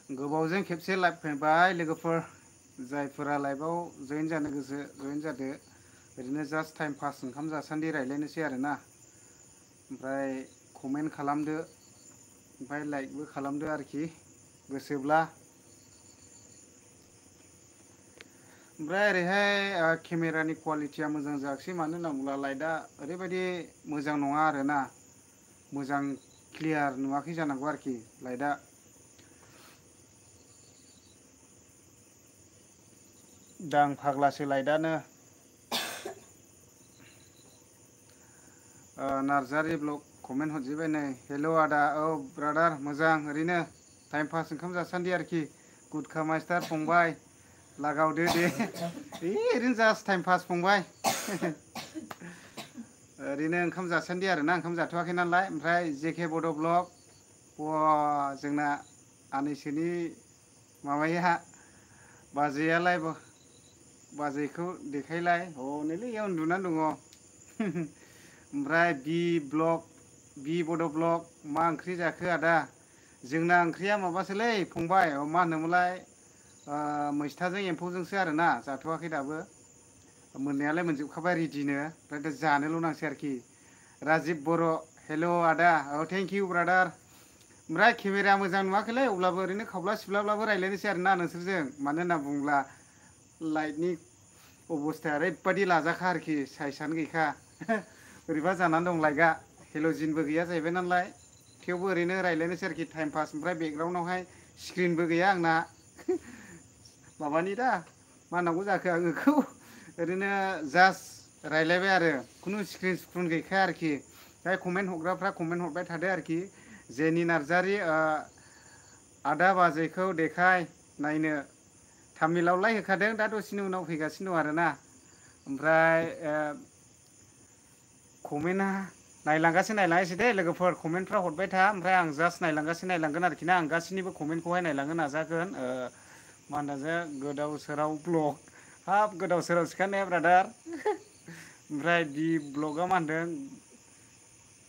गोबावजों खेबसे लाइभ फैबाय लोगोफोर जायफोरा लाइभआव जइन जानो गोसो जइन जादो ओरैनो जास्ट टाइम पास ओंखाम जासान्दि रायलायनोसै आरोना ओमफ्राय कमेन्ट खालामदो ओमफ्राय लाइकबो खालामदो आरोखि गोसोब्ला ओमफ्राय ओरैहाय केमेरानि क्वालिटिया मोजां जायाखिसै मानो होनना बुङोब्ला लाइटआ ओरैबायदि मोजां नङा आरोना मोजां क्लियार नुवाखै जानांगौ आरोखि लाइटआ दां फाग्लासो लाइटआनो नार्जारि ब्लग कमेन्ट हरजोबबाय नै हेल' आदा औ ब्रादार मोजां ओरैनो टाइम पास ओंखाम जासान्दि आरोखि गुदखा मास्टार फंबाय लागावदो दे ओरैनो जास्ट टाइम पास फंबाय ओरैनो ओंखाम जासान्दि आरोना ओंखाम जाथ'वाखै नालाय ओमफ्राय जेके बड' ब्लग जोंना आनैसोनि माबाया बाजैयालाय बाजैखौ देखायलाय हनैलै इयाव उन्दुनानै दङ ओमफ्राय बि बड' ब्लग मा ओंख्रि जाखो आदा जोंना ओंख्रिया माबासोलै फंबाय मा होनोमोनलाय मैस्थाजों एम्फौजोंसो आरोना जाथ'वाखै दाबो मोननायालाय मोनजोबखाबाय रेडिनो ओमफ्राय दा जानोल' नांसै आरोखि राजिब बर' हेल' आदा औ थेंक इउ ब्रादार ओमफ्राय केमेराया मोजां नुवाखैलै अब्लाबो ओरैनो खावब्ला सिबलाब्लाबो रायज्लायनोसै आरोना नोंसोरजों मानो होनना बुङोब्ला लाइटनि अबस्थाया ओरैबायदि लाजाखा आरोखि साइसआनो गैखा बोरैबा जानानै दं लाइटआ हेल'जिनबो गैया जाहैबाय नालाय थेवबो ओरैनो रायज्लायनोसै आरोखि टाइम पास ओमफ्राय बेकग्राउन्डआवहाय स्क्रिनबो गैया आंना माबानि दा मा होननांगौ जाखो आं बेखौ ओरैनो जास्ट रायज्लायबाय आरो खुनु स्क्रिन स्क्रुन गैखाया आरोखि ओमफ्राय कमेन्ट हरग्राफ्रा कमेन्ट हरबाय थादो आरोखि जेनि नार्जारि आदा बाजैखौ देखाय नायनो तामिलावलाय होखादों दा दसेनि उनाव फैगासिनो दं आरोना ओमफ्राय कमेन्टआ नायलांगासिनो दे लोगोफोर कमेन्टफ्रा हरबाय था ओमफ्राय आं जास्ट नायलांगोन आरोखि ना आं गासैनिबो कमेन्टखौहाय नायलांनो नाजागोन मा होनो गोदाव सोराव ब्लग हाब गोदाव सोराव सिखारनाया ब्रादार ओमफ्राय बि ब्लगआ मा होनदों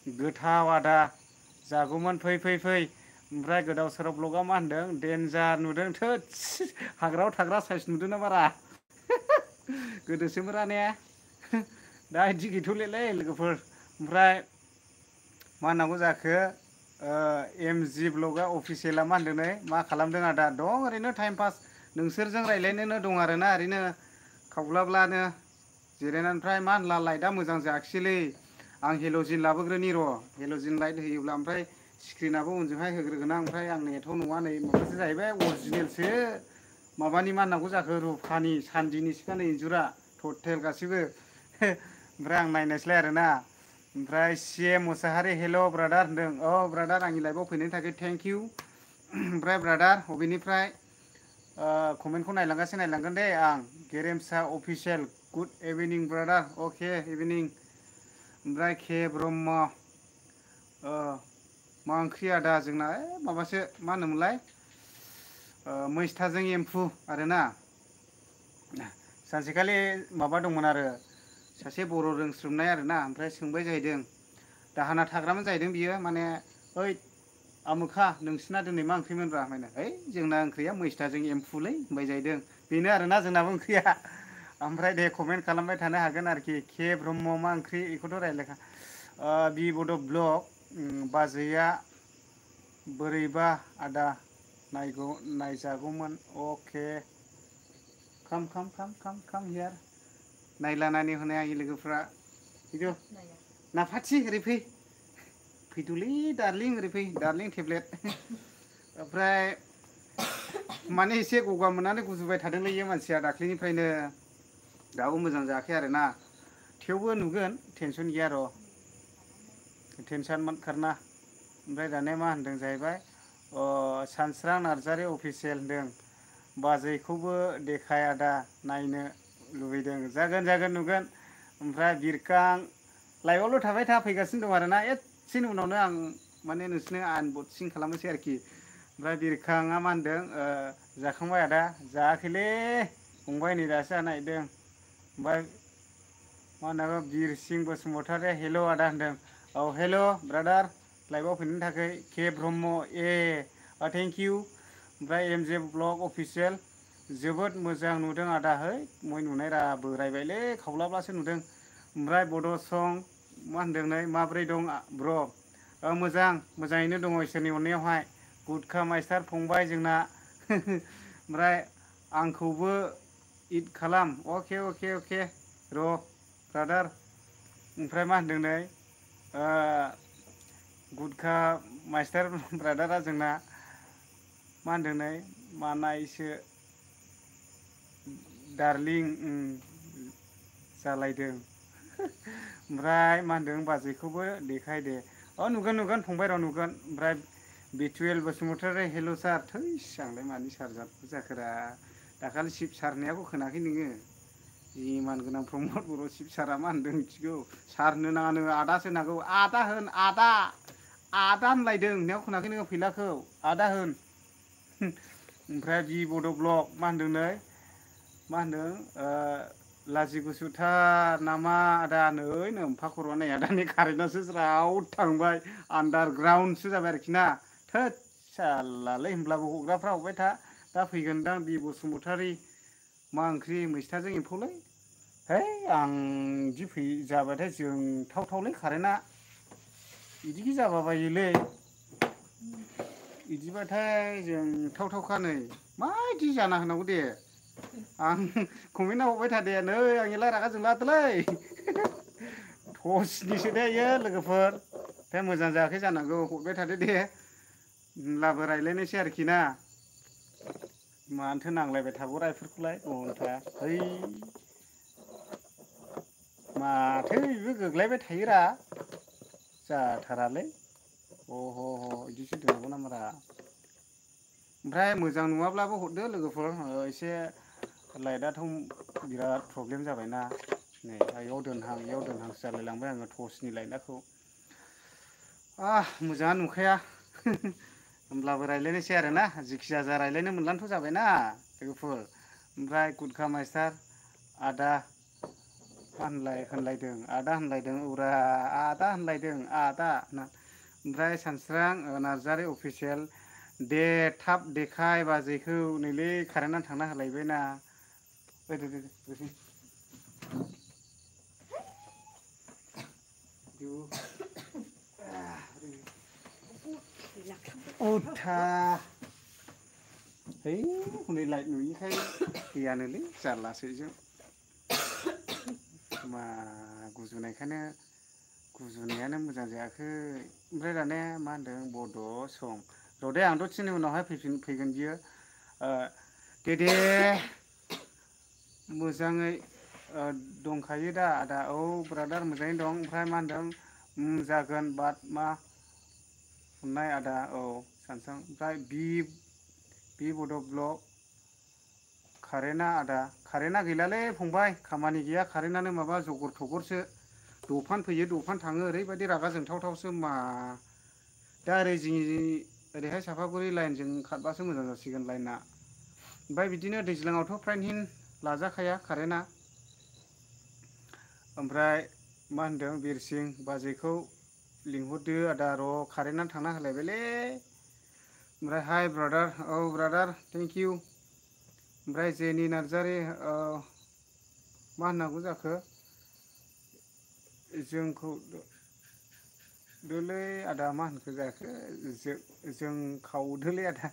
गोथाव आदा जागौमोन फै ओमफ्राय गोदाव सोराव ब्लगआ मा होनदों देन्जार नुदों थोदस हाग्रायाव थाग्रा साइस नुदों ना बारा गोदोसोमोन ने दा बिदि गैथ'लै लोगोफोर ओमफ्राय मा होननांगौ जाखो एमजि ब्लगआ अफिसियेला मा होनदों नै मा खालामदों आदा दं ओरैनो टाइम पास नोंसोरजों रायज्लायनोनो दं आरोना ओरैनो खावब्लाब्लानो जिरायनानै ओमफ्राय मा होनला लाइटआ मोजां जायाखिसैलै आं हेल'जिन लाबोग्रोनि र' हेल'जिन लाइट होयोब्ला ओमफ्राय स्क्रिनाबो उनजोंहाय होग्रोगोन आं ओमफ्राय आंनियाथ' नङा नै माबासो जाहैबाय अरिजिनेलसो माबानि मा होननांगौ जाखो रुफानि सान्दिनिसोखा नै इन्जुरा टटेल गासिबो ओमफ्राय आं नायनायसैलाय आरोना ओमफ्राय CM मुसाहारि हेल' ब्रादार होनदों औ ब्रादार आंनि लाइफआव फैनायनि थाखाय थेंक इउ ओमफ्राय ब्रादार बबेनिफ्राय कमेन्टखौ नायलांगोन दे आं गेरेमसा अफिसियेल गुड इभिनिं ब्रादार अके इभिनिं ओमफ्राय के ब्रह्म मा ओंख्रि आदा जोंना माबासो मा होनोमोनलाय मैस्थाजों एम्फु आरोना सानसेखालि माबा दंमोन आरो सासे बर' रोंस्रोमनाय आरोना ओमफ्राय सोंबाय जाहैदों दाहोना थाग्रामोन जाहैदों बियो माने ओइ आमोखा नोंसिना दिनै मा ओंख्रिमोनब्रा माने ओइ जोंना ओंख्रिया मैस्थाजों एम्फुलै होनबाय जाहैदों बेनो आरोना जोंनाबो ओंख्रिया ओमफ्राय दे कमेन्ट खालामबाय थानो हागोन आरोखि के ब्रह्म मा ओंख्रि बेखौथ' रायज्लायखा बि बड' ब्लग बाजैया बोरैबा आदा नायजागौमोन अके खाम हियार नायला नायनो होनाय आंनि लोगोफ्रा फैदो नाफाथि ओरै फैदोलै दार्लिं ओरै फै दार्लिं टेब्लेट ओमफ्राय माने एसे गगा मोननानै गुजुबाय थादोंलै इयो मानसिया दाख्लैनिफ्रायनो दाबो मोजां जायाखै आरोना थेवबो नुगोन टेनसन गैया र' टेनसन मत करना ओमफ्राय दानिया मा होनदों जाहैबाय सानस्रां नार्जारि अफिसियेल होनदों बाजैखौबो देखाय आदा नायनो लुबैदों जागोन जागोन नुगोन ओमफ्राय बिरखां लाइभआवल' थाबाय था फैगासिनो दं आरोना एसेनि उनावनो आं माने नोंसोरनो आनबक्सिं खालामनोसै आरोखि ओमफ्राय बिरखाङा मा होनदों जाखांबाय आदा जायाखैलै फंबाय नै दासो जानो नागिरदों ओमफ्राय मा होनो बिरसिं बसुमतारी हेल' आदा होनदों औ हेल' ब्रादार लाइभआव फैनायनि थाखाय के ब्रह्म थेंक इउ ओमफ्राय एम जे ब्लग अफिसियेल जोबोद मोजां नुदों आदा है मै नुनाय रा बोरायबायलै खावलाब्लासो नुदों ओमफ्राय बड' सं मा होनदों नै माब्रै दं ब्र' मोजां मोजाङैनो दङ इसोरनि अननायावहाय गुदखा माइस्टार फंबाय जोंना ओमफ्राय आंखौबो इद खालाम अके अके अके र' ब्रादार ओमफ्राय मा होनदों नै गुदखा माइस्टार ब्रादारा जोंना मा होनदों नै मानायसो दार्लिं जालायदों ओमफ्राय मा होनदों बाजैखौबो देखायदे नुगोन नुगोन फंबाय र' नुगोन ओमफ्राय बिटुएल बसुमतारी हेल' सार थैस आंलाय मानि सार जाखोरा दाखालि शिब सारनायाखौ खोनाखै नोङो इमान गोनां प्रमद बर' शिब सारा मा होनदों मिथिगौ सार होननो नाङानो आदासो होनांगौ आदा होन आदा आदा होनलायदों होननायाव खोनाखै नोङो फैलाखौ आदा होन ओमफ्राय बि बड' ब्लग मा होनदों नै मा होनदों लाजि गुसुथार नामा आदा नै नोमफा खर'आ नै आदानि कारेन्टआसो ज्राव थांबाय आन्दारग्राउन्डसो जाबाय आरोखि ना थोद सालालै होमब्लाबो हरग्राफ्रा हरबाय था दा फैगोनदां बि बसुमतारी मा ओंख्रि मैस्थाजों एम्फौलै है आं बिदि जाबाथाय जोंथावथावलै कारेन्टआ बिदिखि जाबा बायोलै बिदिबाथाय जोंथावथावखा नै माबायदि जाना होनांगौ दे आं कमेन्टआव हरबाय थादे नै आंनिलाय रागा जोंला हाथोलै टसनिसो दे इयो लोगोफोर बे मोजां जायाखै जानांगौ हरबाय थादो दे होनब्लाबो रायज्लायनोसै आरोखि ना मानोथो नांलायबाय थागौरा बेफोरखौलाय घन्टा है माथो बेबो गोग्लायबाय थायोरा जाथारालै अह बिदिसो होननांगौ नामारा ओमफ्राय मोजां नङाब्लाबो हरदो लोगोफोर एसे लाइटआथ' बिराद प्रब्लेम जाबायना नै इयाव दोनहां इयाव दोनहांसो जालायलांबाय आङो टर्चनि लाइटखौ मोजाङानो नंखाया होमब्लाबो रायज्लायनोसै आरोना जिखि जाया रायज्लायनो मोनब्लानोथ' जाबायना लोगोफोर ओमफ्राय गुदखा माइस्टार आदा होनलायदों आदा होनलायदों औरा आदा होनलायदों आदा ओमफ्राय सानस्रां नार्जारि अफिसियेल दे थाब देखाय बाजैखौ नैलै कारेन्टआ थांना होलायबायना उथा है हनै लाइट नुयैखाय गैयानोलै जारलासो जों मा गुजुनायानो मोजां जायाखै ओमफ्राय दाने मा होनदों बड' सं र'दे आंथ' थिनि उनावहाय फैगोन बियो दे मोजाङै दंखायो दा आदा औ ब्रादार मोजाङै दं ओमफ्राय मा होनदों जागोन बाट मा अननाय आदा औ सानस्रां ओमफ्राय बि बड' ब्लग कारेन्टआ गैलालै फंबाय खामानि गैया कारेन्टआनो माबा जगर थगरसो दफान फैयो दफान थाङो ओरैबायदि रागा जोंथावथावसो मा दा ओरैहाय सापागुरि लाइनजों खारबासो मोजां जासिगोन लाइना ओमफ्राय बिदिनो दैज्लाङावथ' फ्रायनो लाजाखाया कारेन्टआ ओमफ्राय मा होनदों बिरसिं बाजैखौ लिंहरदो आदा र' कारेन्टआ थांना होलायबायलै ओमफ्राय हाय ब्रादार औ ब्रादार थेंक इउ ओमफ्राय जेनि नार्जारि मा होननांगौ जाखो जोंखौ दोलै आदा मा होनखो जाखो जों खावदोलै आदा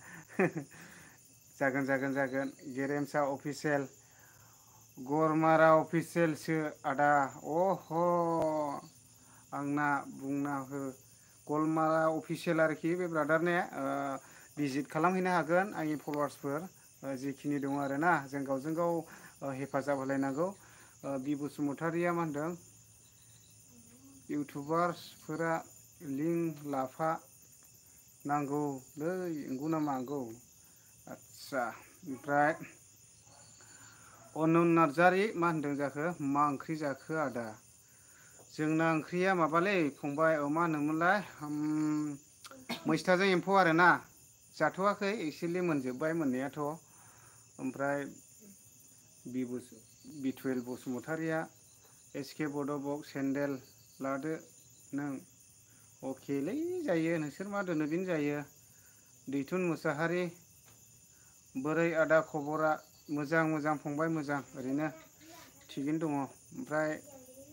जागोन गेरेमसा अफिसियेल गरमारा अफिसियेलसो आदा अह आंना बुंना हो गलमारा अफिसियेल आरोखि बे ब्रादार ने भिजिट खालामहैनो हागोन आंनि फल'वार्सफोर जिखिनि दङ आरोना जों गावजों गाव हेफाजाब होलायनांगौ बि बसुमतारिया मा होनदों इउटुबार्सफोरा लिंक लाफा नांगौलै नंगौ नामा नंगौ आदसा ओमफ्राय अनु नार्जारि मा होनदों जाखो मा ओंख्रि जाखो आदा जोंना ओंख्रिया माबालै फंबाय मा होनोमोनलाय मैस्थाजों एम्फौ आरोना जाथ'वाखै एक्सुवेलि मोनजोब्बाय मोननायाथ' ओमफ्राय बिटुयेल बसुमतारिया एसके बड' बक सेन्देल लादो नों अकेलै जायो नोंसोर मा दोनो बेनो जायो दैथुन मुसाहारि बोरै आदा खबरा मोजां मोजां फंबाय मोजां ओरैनो थिगैनो दङ ओमफ्राय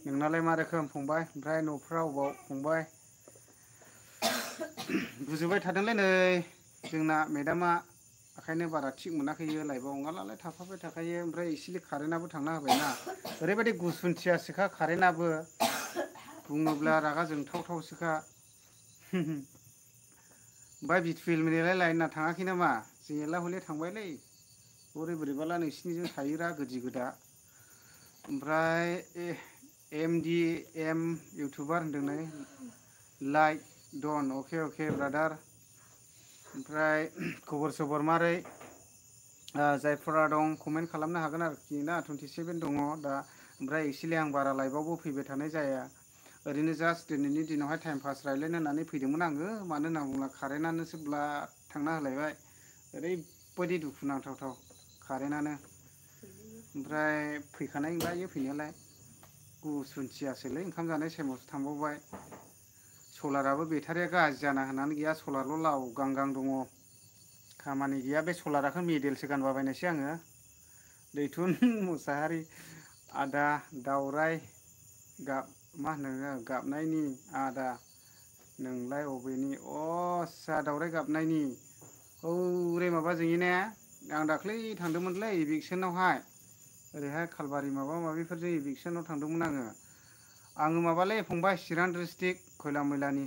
नोंनालाय मा रोखोम फंबाय ओमफ्राय न'फ्राव अबाव फंबाय गुजुबाय थादोंलै नै जोंना मेदामा ओंखायनो बारा थिग मोनाखैयो लाइफआव नङाब्लालाय थाफाबाय थाखायो ओमफ्राय इसेलि कारेन्टआबो थांना होबायना ओरैबायदि गुसुन्थियासोखा कारेन्टआबो बुङोब्ला रागा जोंथावथावसोखा ओमफ्राय बिटुयेल मोननियालाय लाइना थाङाखै नामा जोंनियालाय हले थांबायलै बोरै बोरैबाला नोंसिनिजों थायोरा गोदि गोदा ओमफ्राय एमडि एम इउटुबार होनदों नै लाइक डन अके अके ब्रादार ओमफ्राय खबर सबर मारै जायफोरा दं कमेन्ट खालामनो हागोन आरोखि ना 27 दङ दा ओमफ्राय एक्सुवेलि आं बारा लाइभआवबो फैबाय थानाय जाया ओरैनो जास्ट दिनैनि दिनावहाय टाइम पास रायलायनो होननानै फैदोंमोन आङो मानो होनना बुङोब्ला कारेन्टआनोसो ब्लाद थांना होलायबाय ओरैबायदि दुखु नांथावथाव कारेन्टआनो ओमफ्राय फैखानाय नंलायो फैनायालाय गुसुन्थियासोलै ओंखाम जानाय टाइमावसो थांबावबाय सलाराबो बेटारिया गाज्रि जाना होनानै गैया सलारल' लाव गांगां दङ खामानि गैया बे सलाराखौ मेडेलसो गानबाबायनायसै आङो दैथुन मुसाहारि आदा दावराय मा होनो गाबनायनि आदा नोंलाय अबेनि आस्सा दावराय गाबनायनि हौरै माबा जोंनि ने आं दाख्लै थांदोंमोनलै इभिकसनावहाय ओरैहाय खालबारि माबा माबिफोरजों इभिकसनाव थांदोंमोन आङो माबालै फंबाय चिरां डिस्ट्रिक्ट खयला मैलानि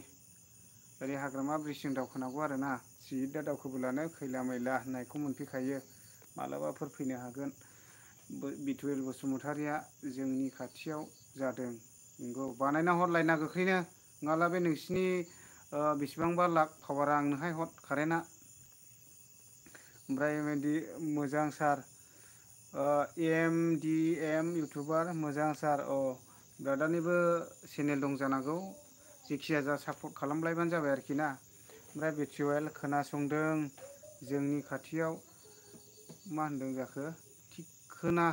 ओरै हाग्रामा ब्रिजजों दावखोनांगौ आरोना सिदा दावखोबोलानो खैला मैला होननायखौ मोनफैखायो मालाबाफोर फैनो हागोन बिटुयेल बसुमतारिया जोंनि खाथियाव जादों नंगौ बानायना हर लायना गोख्रैनो नङाब्ला बे नोंसिनि बेसेबांबा लाख पावारा आंनोहाय हर कारेन्टआ ओमफ्राय बेबायदि मोजां सार एम इउटुबार मोजां सार ब्रादारनिबो चेनेल दं जानांगौ जेखिया जा सापर्ट खालामलायबानो जाबाय आरोखि ना ओमफ्राय बिटुयेल खोनासंदों जोंनि खाथियाव मा होनदों जाखो थिखोना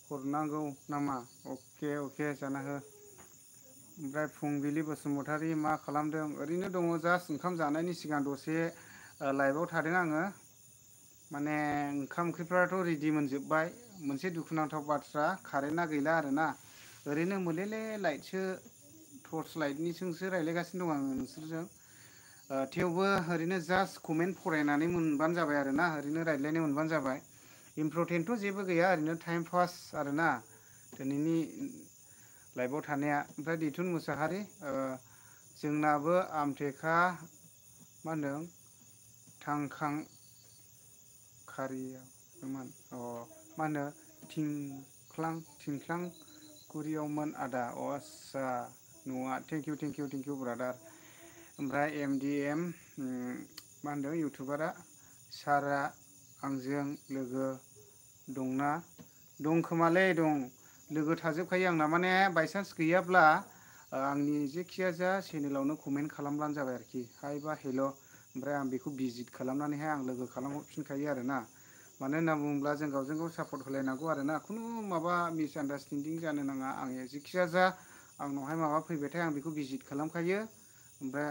हरनांगौ नामा अके अके जाना हो ओमफ्राय फुंबिलि बसुमतारी मा खालामदों ओरैनो दङ जास्ट ओंखाम जानायनि सिगां दसे लाइभआव थादों आङो माने ओंखाम ओंख्रिफ्राथ' रेडि मोनजोब्बाय मोनसे दुखुनांथाव बाथ्रा कारेन्टआ गैला आरोना ओरैनो मोलेले लाइटसो टर्च लाइटनिजोंसो रायज्लायगासिनो दं आङो नोंसोरजों थेवबो ओरैनो जास्ट कमेन्ट फरायनानै मोनबानो जाबाय आरोना ओरैनो रायज्लायनो मोनबानो जाबाय इम्परटेन्टथ' जेबो गैया ओरैनो टाइम पास आरोना दिनैनि लाइभआव थानाया ओमफ्राय दैथुन मुसाहारि जोंनाबो आमटेका मा होनदों थांखां खारियामोन मा होनो थिंख्लां गुरियावमोन आदा आस्सा न'आ थेंक इउ ब्रादार ओमफ्राय एम मा होनदों इउटुबारा सारा आंजों लोगो दंना दंखोमालै दं लोगो थाजोबखायो आंना माने बायसान्स गैयाब्ला आंनि जेखिया जा चेनेलावनो कमेन्ट खालामब्लानो जाबाय आरोखि हाय बा हेल' ओमफ्राय आं बेखौ भिजिट खालामनानैहाय आं लोगो खालामहरफिनखायो आरोना मानो होनना बुङोब्ला जों गावजों गाव सापर्ट होलायनांगौ आरोना खुनु माबा मिसआन्डारस्टेन्डिं जानो नाङा आं जेखिया जा आंनावहाय माबा फैबाथाय आं बेखौ भिजिट खालामखायो ओमफ्राय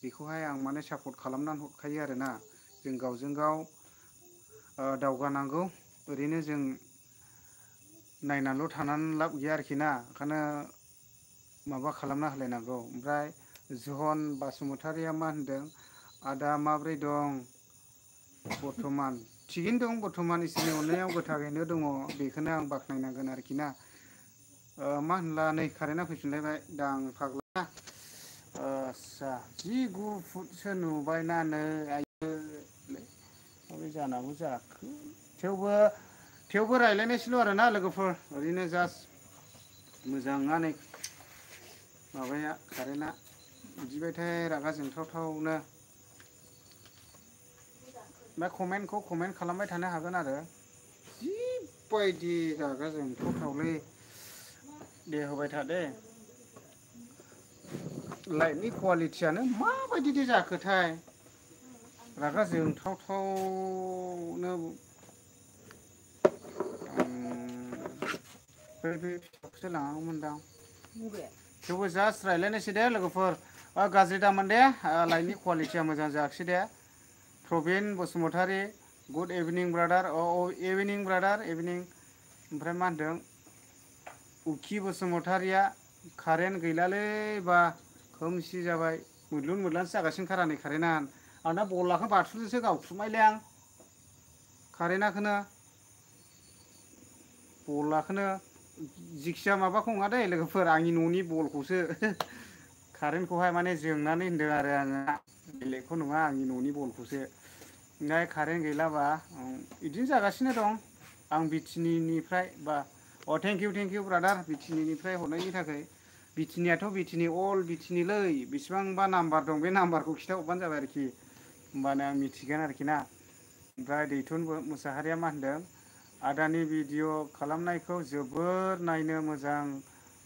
बेखौहाय आं माने सापर्ट खालामनानै हरखायो आरोना जों गावजों गाव दावगानांगौ ओरैनो जों नायनानैल' थानानै लाब गैया आरोखि ना ओंखायनो माबा खालामना होलायनांगौ ओमफ्राय जहन बासुमतारिया मा होनदों आदा माब्रै दं बर्थमान थिगैनो दं बर्थमान इसोरनि अननायाव गोथारैनो दङ बेखौनो आं बाख्नायनांगोन आरोखि ना मा होनला नै कारेन्टआ फैफिनलायबाय दां फाग्ला आस्सा जि 9 फुटसो नुबायना नै आयै माबोरै जानांगौ जाखो थेवबो रायज्लायनायसैल' आरोना लोगोफोर ओरैनो जास्ट मोजाङा नै माबाया कारेन्टआ बिदिबाथाय रागा जोंथावथावनो बे कमेन्टखौ कमेन्ट खालामबाय थानो हागोन आरो जिबायदि रागा जोंथावथावलै दे होबाय था दे लाइटनि क्वालिटियानो माबायदि जाखोथाय रागा जोंथावथावनो बे फिसाखौसो लाङागौमोनदां थेवबो जास्ट रायज्लायनोसै दे लोगोफोर गाज्रि दामोन दे लाइटनि क्वालिटिया मोजां जायाखिसै दे प्रबिन बसुमतारी गुड इभिनिं ब्रादार इभिनिं ब्रादार इभिनिं ओमफ्राय मा होनदों उखि बसुमतारिया कारेन्ट गैलालै बा खोमसि जाबाय मोद्लुन मोद्लानसो जागासिनो खारा नै कारेन्टआ आंना बलाखौ बाथुलजोंसो गावथुमबायलै आं कारेन्टआखौनो बलाखौनो जिखिया माबाखौ नङा दै लोगोफोर आंनि न'नि बलखौसो कारेन्टखौहाय माने जोंनानै होनदों आरो आङो बेलेगखौ नङा आंनि न'नि बलखौसो ओमफ्राय कारेन्ट गैलाबा बिदिनो जागासिनो दं आं बिटिनिनिफ्राय बा थेंक इउ ब्रादार बिटिनिनिफ्राय हरनायनि थाखाय बिटिनियाथ' बिटिनि अल बिटिनिलै बेसिबांबा नाम्बार दं बे नाम्बारखौ खिथाहरबानो जाबाय आरोखि होमबानो आं मिथिगोन आरोखि ना ओमफ्राय दैथुन मुसाहारिया मा होनदों आदानि भिडिअ खालामनायखौ जोबोर नायनो मोजां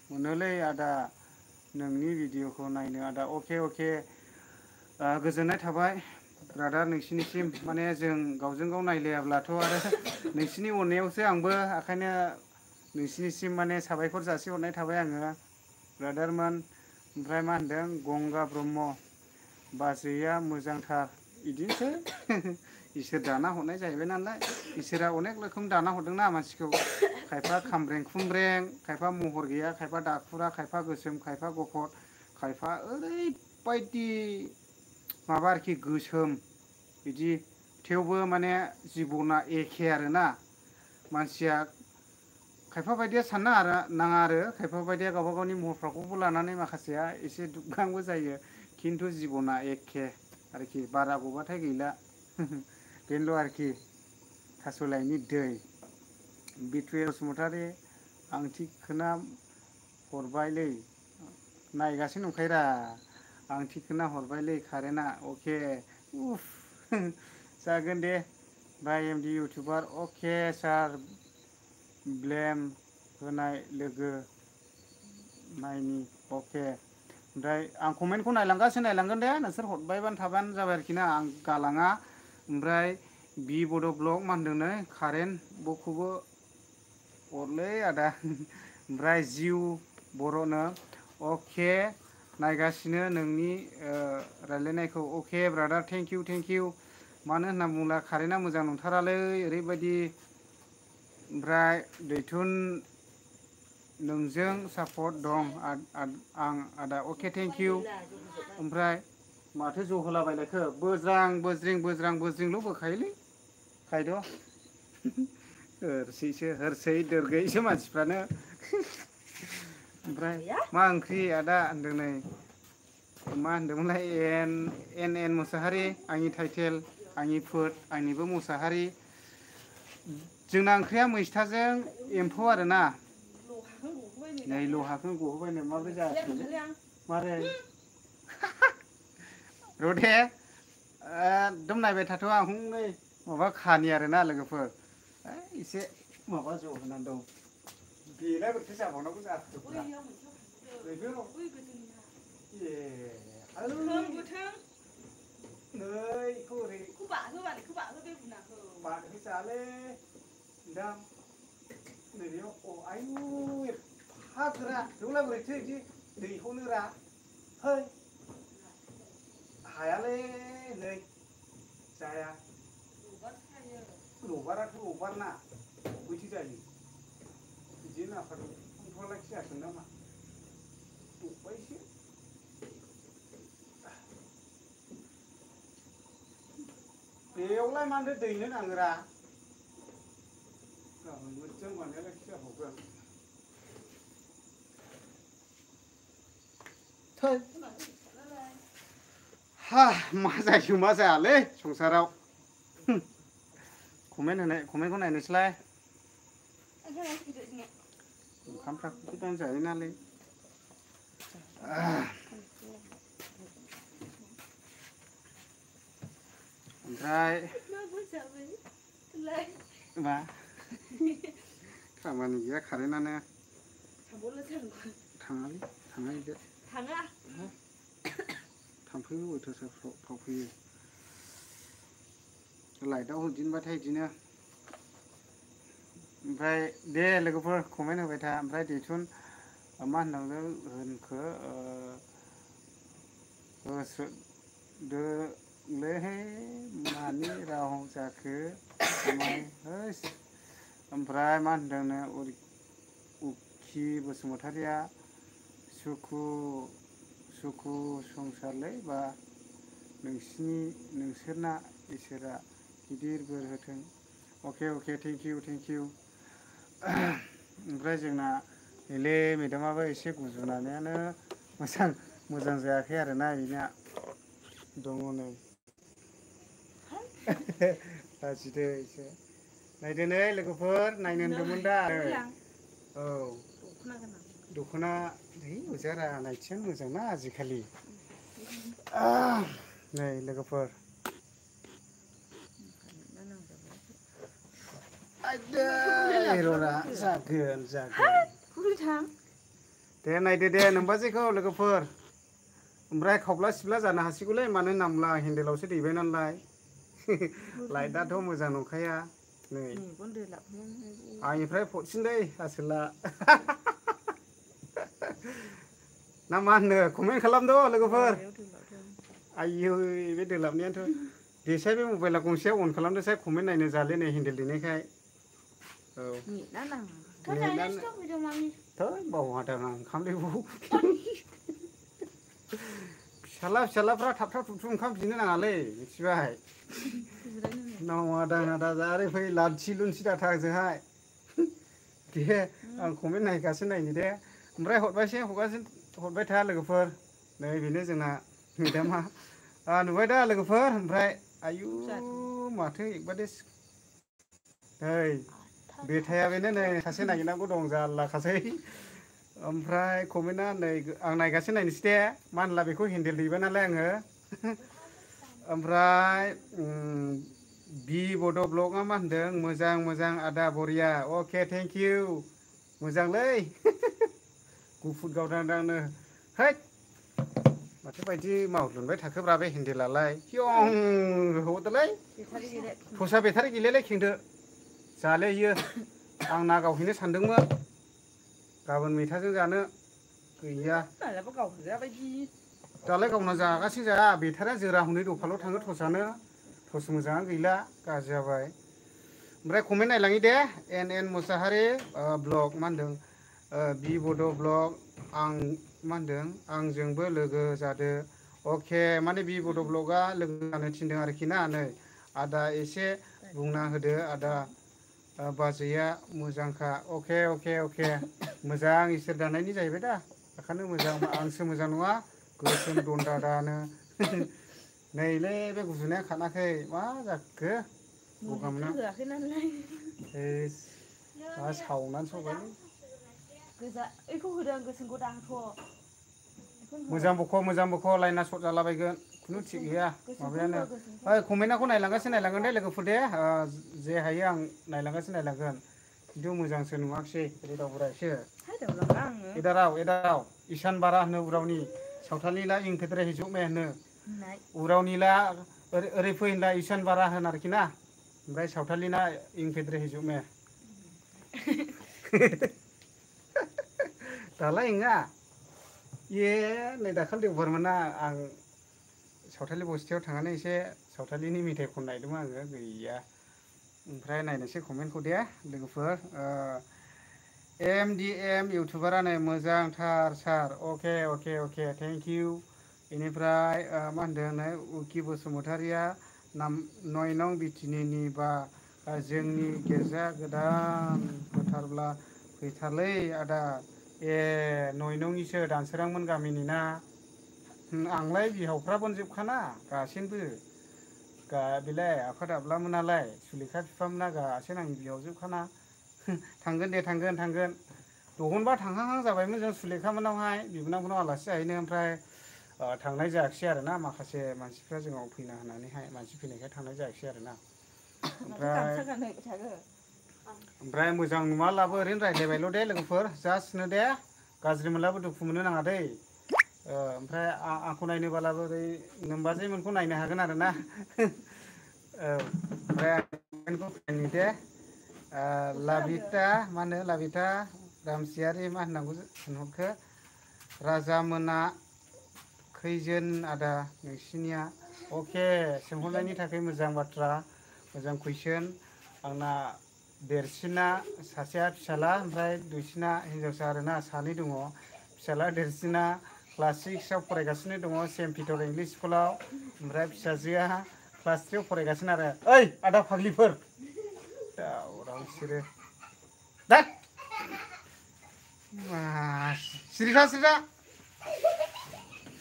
मोनोलै आदा नोंनि भिडिअखौ नायनो आदा अके गोजोननाय थाबाय ब्रादार नोंसिनिसिम माने जों गावजों गाव नायलायाब्लाथ' आरो नोंसिनि अननायावसो आंबो ओंखायनो नोंसिनिसिम माने साबायखर जासिहरनाय थाबाय आङो ब्रादारमोन ओमफ्राय मा होनदों गंगा ब्रह्म बाजैया मोजांथार बिदिनोसै इसोर दाना हरनाय जाहैबाय नालाय इसोरा अनेक रोखोम दाना हरदोंना मानसिखौ खायफा खामब्रें खुमब्रें खायफा महर गैया खायफा दाखुरा खायफा गोसोम खायफा गुफुर खायफा ओरैबायदि माबा आरोखि गोसोम बिदि थेवबो माने जिबना एखे आरोना मानसिया खायफा बायदिया साननो नाङा आरो खायफा बायदिया गावबा गावनि महरफ्राखौबो लानानै माखासेया एसे दुग्गांबो जायो खिन्थु जिबना एखे आरोखि बारा गबाथाय गैला बेनोल' आरोखि थास'लाइनि दै बिथु बसुमतारी आं थिखोना हरबायलै नायगासिनो नंखायोरा आं थिखोना हरबायलै कारेन्टआ अके उफ जागोन दे बाय एमडि इउटुबार अके सार ब्लेम होनाय लोगो नायनि अके ओमफ्राय आं कमेन्टखौ नायलांगोन दे नोंसोर हरबायबानो थाबानो जाबाय आरोखि ना आं गालाङा ओमफ्राय बि बड' ब्लग मा होनदोंनो कारेन्ट बखौबो हरलै आदा ओमफ्राय जिउ बर'नो अके नायगासिनो नोंनि रायज्लायनायखौ अके ब्रादार थेंक इउ मानो होनना बुङोब्ला कारेन्टआ मोजां नंथारालै ओरैबायदि ओमफ्राय दैथुन नोंजों सापर्ट दं आं आदा अके थेंक इउ ओमफ्राय माथो ज' होलाबायलायखो बोज्रां-बोज्रिंल' बोखायोलै खायद' होरसै दोरगैसो मानसिफ्रानो ओमफ्राय मा ओंख्रि आदा होनदों नै मा होनदोंमोनलाय एन मुसाहारि आंनि टाइटेल आंनि फोद आंनिबो मुसाहारि जोंना ओंख्रिया मैस्थाजों एम्फौ आरोना नै लहाखौ गहोबायनो माबोरै जाखो मारै रदे एकदम नायबाय थाथ' आं नै माबा खानि आरोना लोगोफोर एसे माबा ज' होनानै दं बेलाय बोरैथो जाबावनांगौ जाखो हायालै नै जाया लबाराथ' लबारना बबेथो जायो बिदि नाफादों नोंथाङालाय खियाखै नामा दब्बायसो बेयावलाय मानो दैनो नाङोरा गाबोन मोजां बानायालाय खिजाबावगोन मा जायो मा जायालै संसाराव कमेन्टखौ नायनोसैलाय ओंखामफ्रा गोदान जायो नालाय ओमफ्राय मा खामानि गैया कारेन्टआनो थाङालै थाङा इदो थाङा थाम्फैबो अयथासार फावफैयो लाइटआव होदिनबाथाय इदिनो ओमफ्राय दे लोगोफोर कमेन्ट होबाय था ओमफ्राय दैथुन मा होननांगौ होनखो होसोदोलै मानि राव जाखो माय होस ओमफ्राय मा होनदोंनो उखि बसुमतारिया सुखु संसारलै बा नोंसोरना इसोरा गिदिर बोर होथों अके थेंक इउ ओमफ्राय जोंना नैलै मेदामाबो एसे गुजुनायानो मोजां जायाखै आरोना बेना दङ नै लाजिदो एसे नायदो नै लोगोफोर नायनो होनदोंमोन दा औ दख'ना है अरजाया नायथियानो मोजांना आजिखालि नै लोगोफोर जागोन दे नायदो दे नोमबाजैखौ लोगोफोर ओमफ्राय खावब्ला सिबला जानो हासिगौलै मानो होनब्ला हेन्देलावसो दैबाय नालाय लाइटआथ' मोजां नंखाया नै आंनिफ्राय फटसिनलै आसोला ना मा होनो कमेन्ट खालामद' लोगोफोर आयै बे दोलाबनायाथ' देसाय बे मबाइला गंसेया अन खालामदोसाय कमेन्ट नायनो जाले नै हेन्देल दैनायखाय औ बावहादां आं ओंखामलै फिसालाफ्रा थाब थुबथु ओंखाम बिनो नाङालै मिथिबाय नावा दाङा दाजा ओरै फै लाथि लुनसि दाथा ओजोंहाय दे आं कमेन्ट नायगासिनो नायनि दे ओमफ्राय हरबाय था लोगोफोर नै बेनो जोंना मेदामा नुबाय दा लोगोफोर ओमफ्राय आयु माथो एकबारे नै बेथाया बेनो नै सासे नागिरनांगौ दं जारलाखासै ओमफ्राय कमेन्टआ नै आं नायगासिनो नायनोसै दे मा होनला बेखौ हेन्देल दैबाय नालाय आङो ओमफ्राय बि बड' ब्लगआ मा होनदों मोजां आदा बरिया अके थेंक इउ मोजांलै गुफुर गावदांदांनो हैद माथो बायदि मावलुनबाय थाखोब्रा बे हेन्देलालाय हयं होहरदोलै ससा बेटारि गैलालै खेंदो जाले इयो आं ना गावहैनो सानदोंमोन गाबोन मैथाजों जानो गैया दालाय गावना जागासिनो जाया बेटारिया जोरा हनै दफाल' थाङो टर्चआनो टर्च मोजाङानो गैला गाज्रि जाबाय ओमफ्राय कमेन्ट नायलाङि दे एन मुसाहारि ब्लग मा होनदों बि बड' ब्लग आं मा होनदों आंजोंबो लोगो जादो अके माने बि बड' ब्लगआ लोगो जानो थिनदों आरोखि ना नै आदा एसे बुंना होदो आदा बाजैया मोजांखा अके मोजां इसोर दानायनि जाहैबाय दा ओंखायनो मोजां आंसो मोजां नङा गोसोम दन्दादानो नैलै बे गुजुनाया खाराखै मा जाखो गगा मोनना सावनानैसो हरबायलै मोजां बख' लाइना सर्ट जालाबायगोन खुनु थिग गैया माबायानो ओइ कमेन्टखौ नायलांगोन दे लोगोफोर दे जे हायो आं नायलांगोन खिन्थु मोजांसो नुवाखिसै रेदाव बुरायसो एदाराव इसान बारा होनो उरावनि सावथालनिला इं फेद्रे हिजुक मे होनो उरावनिला ओरै फै होनला इसान बारा होन आरोखि ना ओमफ्राय सावथालनिना इं फेद्रे हिजुक मे दालाय नङा ए नै दाखालि देवबारमोनना आं सावथालि बस्थियाव थांनानै एसे सावथालिनि मेथाइ खननायदोंमोन आङो गैया ओमफ्राय नायनोसै कमेन्टखौ दे लोगोफोर MDM इउटुबारा नै मोजांथार सार अके थेंक इउ बेनिफ्राय मा होनदों नै उकि बसुमतारिया 9 नं बिटिनिनि बा जोंनि गिर्जा गोदान फोथारब्ला फैथारलै आदा ए 9 नंनिसो दानसोरांमोन गामिनि ना आंलाय बिहावफ्रा बनजोबखाना गासैनोबो बेलाय आफा दाब्लामोनालाय सुलेखा बिफामोना गासैनो आंनि बिहावजोबखाना थांगोन दे थांगोन दहनबा थांहांहां जाबायमोन जों सुलेखा मोनावहाय बिबोनांमोनाव आलासि जाहैनो ओमफ्राय थांनाय जायाखिसै आरोना माखासे मानसिफ्रा जोंनाव फैना होनानैहाय मानसि फैनायखाय थांनाय जायाखिसै आरोना ओमफ्राय ओमफ्राय मोजां नुवालाबो ओरैनो रायज्लायबायल' दे लोगोफोर जास्टनो दे गाज्रि मोनलाबो दुखु मोननो नाङा दै ओमफ्राय आंखौ नायनो बालाबो ओरै नोमबाजैमोनखौ नायनो हागोन आरो ना औ ओमफ्राय आंखौ दे लाबिता मा होनो लाबिता रामसियारि मा होननांगौ होनहरखो राजा मोना खैजोन आदा नोंसिनिया अके सोंहरनायनि थाखाय मोजां बाथ्रा मोजां कुइसन आंना देरसिना सासेया फिसाला ओमफ्राय दुइसिना हिनजावसा आरोना सानै दङ फिसाला देरसिना क्लास 6आव फरायगासिनो दङ सेन्ट पिटर इंलिस स्कुलाव ओमफ्राय फिसाजोआ क्लास 3आव फरायगासिनो आरो ओइ आदा फाग्लिफोर दावराव बिसोरो दा सिरिथा सिरिथा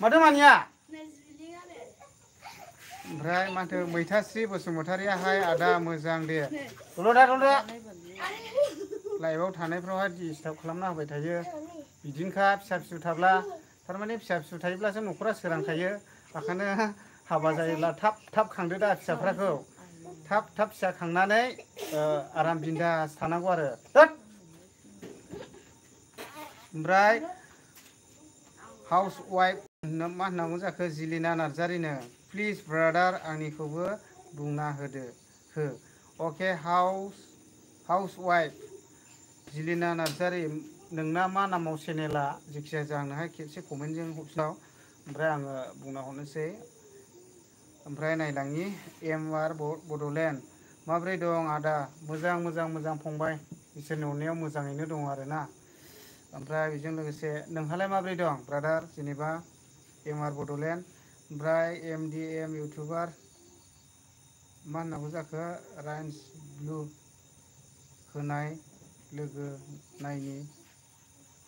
माथो मानिया ओमफ्राय माथो मैथास्रि बसुमतारियाहाय आदा मोजां दे दलदा लाइभआव थानायफ्रावहाय डिस्टार्ब खालामना होबाय थायो बिदिनोखा फिसा फिसौ थाब्ला थारमाने फिसा फिसौ थायोब्लासो न'खरा सोरांखायो ओंखायनो हाबा जायोब्ला थाब थाब खांदो दा फिसाफ्राखौ थाब थाब फिसा खांनानै आराम बिन्दास थानांगौ आरो ओमफ्राय हाउस वाइफ मा होननांगौ जाखो जिलिना नार्जारिनो प्लिज ब्रादार आंनिखौबो बुंना होदो हो अके हाउस वाइफ जिलिना नार्जारि नोंना मा नामाव चेनेला जेखिजाया जाहोनोहाय खेबसे कमेन्टजों हरफिनाव ओमफ्राय आङो बुंना हरनोसै ओमफ्राय नायलांनि एमआर बड'लेण्ड माब्रै दं आदा मोजां मोजां मोजां फंबाय इसोरनि अननायाव मोजाङैनो दङ आरोना ओमफ्राय बेजों लोगोसे नोंहालाय माब्रै दं ब्रादार जेनेबा एमआर बड'लेण्ड ओमफ्राय एमडिएम इउटुबार मा होननांगौ जाखो राइन्स ब्लु होनाय लोगो नायनि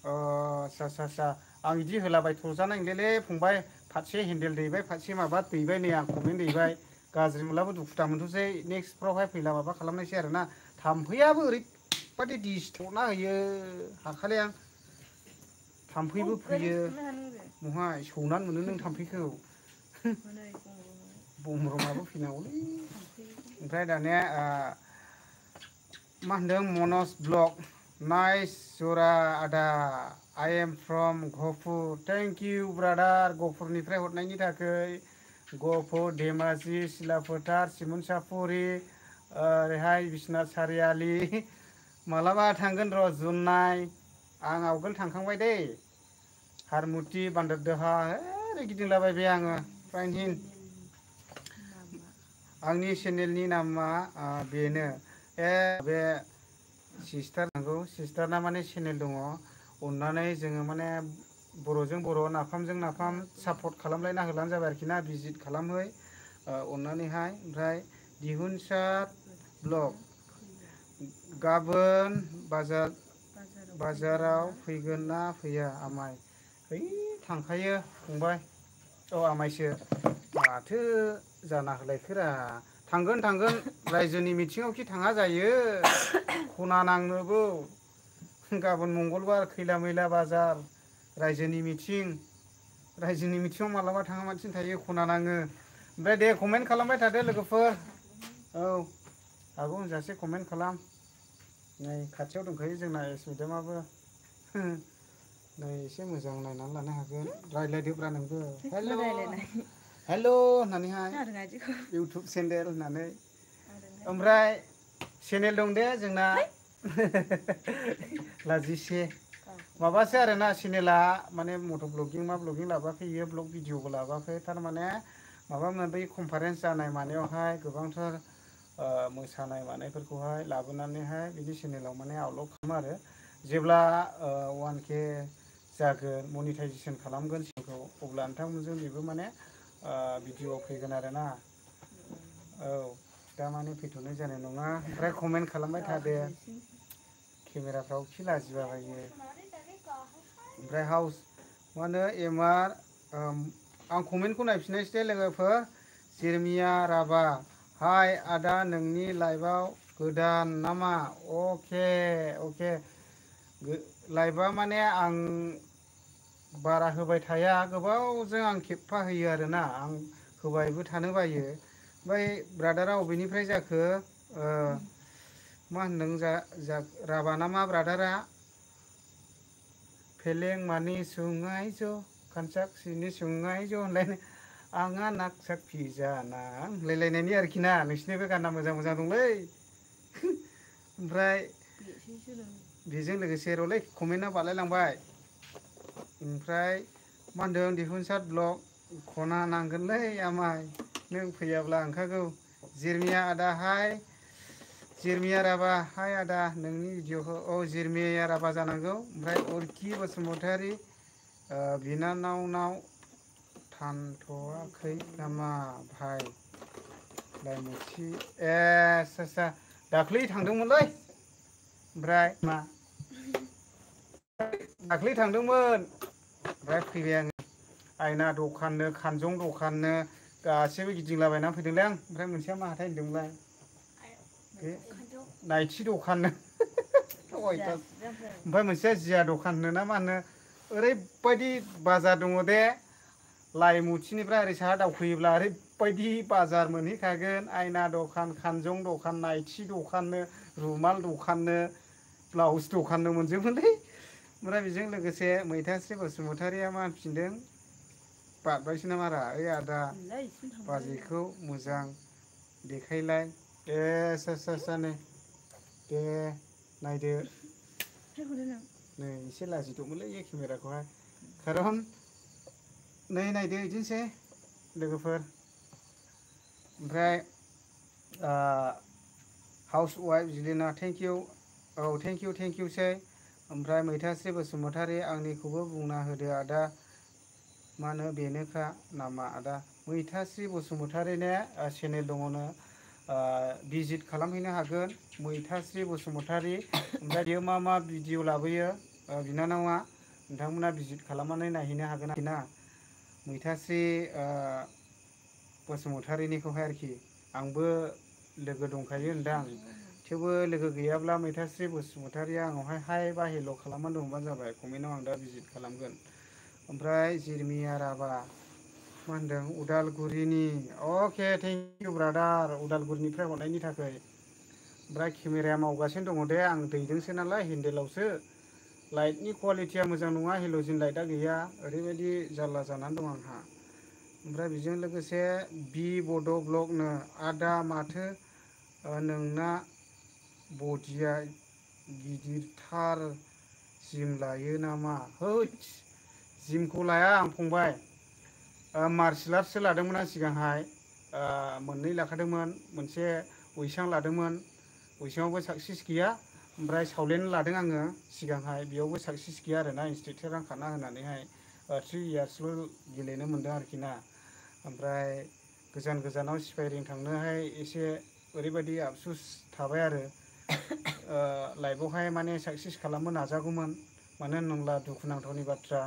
आसा आं बिदि होलाबाय थजानाय नंलेलै फंबाय फारसे हेन्देल दैबाय फारसे माबा दैबाय नै आं कमेन्ट दैबाय गाज्रि मोनलाबो दुखु दा मोनथोंसै नेक्स्टफ्रावहाय फैला माबा खालामनायसै आरोना थाम्फैयाबो ओरैबादि डिस्टार्बना होयो हाखाले आं थाम्फैबो फैयो महाय सौनानै मोनो नों थाम्फैखौ बमब्रमाबो फैनांगौलै ओमफ्राय दानिया मा होनदों मनज ब्लग नाइस जरा आदा I am from Gohpur thank you brother गहपुरनिफ्राय हरनायनि थाखाय गहपुर धेमाजि सिलाफोथार सिमोनसापुरि ओरैहाय बिश्वनाथ सारियालि मालाबा थांगोन र' जुननाय आं आवगोल थांखांबाय दै हारमुथि बान्दरदोहा ओरै गिदिंलाबायबाय आङो फ्रायनहिन आंनि चेनेलनि नामा बेनो बे सिस्टार नांगौ सिस्टारना माने चेनेल दङ अननानै जोङो माने बर'जों बर' नाफामजों नाफाम सापर्ट खालामलायना होलानो जाबाय आरोखि ना भिजिट खालामहै अननानैहाय ओमफ्राय दिहुनसार ब्लग गाबोन बाजाराव फैगोन ना फैया आमाय है थांखायो फंबाय औ आमायसो माथो जाना होलायखोरा थांगोन रायजोनि मिथिङावखि थाङा जायो खना नांनोबो गाबोन मंगलबार खैला मैला बाजार रायजोनि मिथिङाव मालाबा थाङा मानसि थायो खना नाङो ओमफ्राय दे कमेन्ट खालामबाय थादो लोगोफोर औ हागौ होनजासे कमेन्ट खालाम नै खाथियाव दंखायो जोंना एस मिडियामाबो नै एसे मोजां नायनानै लानो हागोन रायज्लायदोब्रा नोंबो हेल' हेल' होननानैहाय इउटुब चेनेल होननानै ओमफ्राय चेनेल दं दे जोंना लाजिसे माबासो आरोना चेनेला माने मट' ब्लगिं मा ब्लगिं लाबोआखै इयो ब्लग भिडिअबो लाबोआखै थारमाने माबा माबि कनफारेन्स जानाय मानायावहाय गोबांथार मोसानाय मानायफोरखौहाय लाबोनानैहाय बिदि चेनेलाव माने आपल'ड खालामो आरो जेब्ला 1K जागोन मनिटाइजेसन खालामगोन चेनेलखौ अब्ला नोंथांमोनजों बेबो माने भिडिअ फैगोन आरोना औ दा माने फैथ'नाय जानाय नङा ओमफ्राय कमेन्ट खालामबाय थादो केमेराफ्राव खि लाजिबाबायो ओमफ्राय हाउस मा होनो एमआर आं कमेन्टखौ नायफिननायसै दे लोगोफोर जिरमिया राभा हाय आदा नोंनि लाइभआव गोदान नामा अके लाइभआ माने आं बारा होबाय थाया गोबावजों आं खेबफा होयो आरोना आं होबायबो थानो बायो ओमफ्राय ब्रादारा अबेनिफ्राय जाखो मा होनदों राभा ना मा ब्रादारा फेलें मानि सुङाइ ज' खानसाखिनि सुङाइ ज' होनलायनो आंहा नाकसाखि जाना होनलायलायनायनि आरोखि ना नोंसिनिबो गाना मोजां मोजां दंलै ओमफ्राय बेजों लोगोसे र'लै कमेन्टआ बारलायलांबाय ओमफ्राय मा होनदों दिहुनसार ब्लग खना नांगोनलै आमाय नों फैयाब्ला ओंखारगौ जिरमिया आदा हाय जिरमिया राभा हाय आदा नोंनि भिडिअखौ जिरमिया राभा जानांगौ ओमफ्राय अरखि बसुमतारी बिनानावनाव थांथ'वाखै नामा भाइ लाइमुथि आच्छा दाख्लै थांदोंमोनलै ओमफ्राय मा दाख्लै थांदोंमोन ओमफ्राय फैबाय आङो आयना दखाननो खानजं दखाननो गासैबो गिदिंलाबायनानै फैदोंलै आं ओमफ्राय मोनसेया मा हाथाय होनदोंमोनलाय बे नायथि दखाननो ओमफ्राय मोनसेया जिया दखान होनो ना मा होनो ओरैबायदि बाजार दङ दे लाइमुथिनिफ्राय ओरै साहा दावखोयोब्ला ओरैबायदि बाजार मोनहैखागोन आयना दखान खानजं दखान नायथि दखाननो रुमाल दखाननो ब्लाउस दखाननो मोनजोबोलै ओमफ्राय बेजों लोगोसे मैथास्रि बसुमतारिया मा होनफिनदों बारबायसो नामारा ओइ आदा बाजैखौ मोजां देखायलाय आच्छा नै दे नायदो नै एसे लाजिदबमोनलै बे केमेराखौहाय खारन नै नायदो बिदिनोसै लोगोफोर ओमफ्राय हाउस वाइफ जिलिना थेंक इउ औ थेंक इउसै ओमफ्राय मैथास्रि बसुमतारी आंनिखौबो बुंना होदो आदा मा होनो बेनोखा नामा आदा मैथास्रि बसुमतारी ने चेनेल दङनो भिजिट खालामहैनो हागोन मैथास्रि बसुमतारी ओमफ्राय बेयो मा भिडिअ लाबोयो बिनानावा नोंथांमोना भिजिट खालामनानै नायहैनो हागोन आरोखि ना मैथास्रि बसुमतारीनिखौहाय आरोखि आंबो लोगो दंखायो होनदां थेवबो लोगो गैयाब्ला मैथास्रि बसुमतारीया आंनावहाय हाय बा हेल' खालामनानै दंबानो जाबाय कमेन्टआव आं दा भिजिट खालामगोन ओमफ्राय जिरमिया राभा मा होनदों उदालगुरिनि अके थेंक इउ ब्रादार उदालगुरिनिफ्राय हरनायनि थाखाय ओमफ्राय केमेराया मावगासिनो दङ दे आं दैदोंसो नालाय हेन्देलावसो लाइटनि कुवालिटिया मोजां नङा हेल'जिन लाइटआ गैया ओरैबायदि जारला जानानै दं आंहा ओमफ्राय बेजों लोगोसे बि बड' ब्लगनो आदा माथो नोंना बडिया गिदिरथार जिम लायो नामा हैद जिमखौ लाया आं फंबाय मार्सेल आर्टसो लादोंमोन आं सिगांहाय मोननै लाखादोंमोन मोनसे वैशां लादोंमोन वैशाङावबो साक्सेस गैया ओमफ्राय सावलेन लादों आङो सिगांहाय बेयावबो साक्सेस गैया आरोना इन्सट्राक्टर रानखाना होनानैहाय 3 इयार्सल' गेलेनो मोनदों आरोखि ना ओमफ्राय गोजान गोजानाव स्पाइरिं थांनोहाय एसे ओरैबायदि आफसुस थाबाय आरो लाइफआवहाय माने साक्सेस खालामनो नाजागौमोन मानो होनोब्ला दुखुनांथावनि बाथ्रा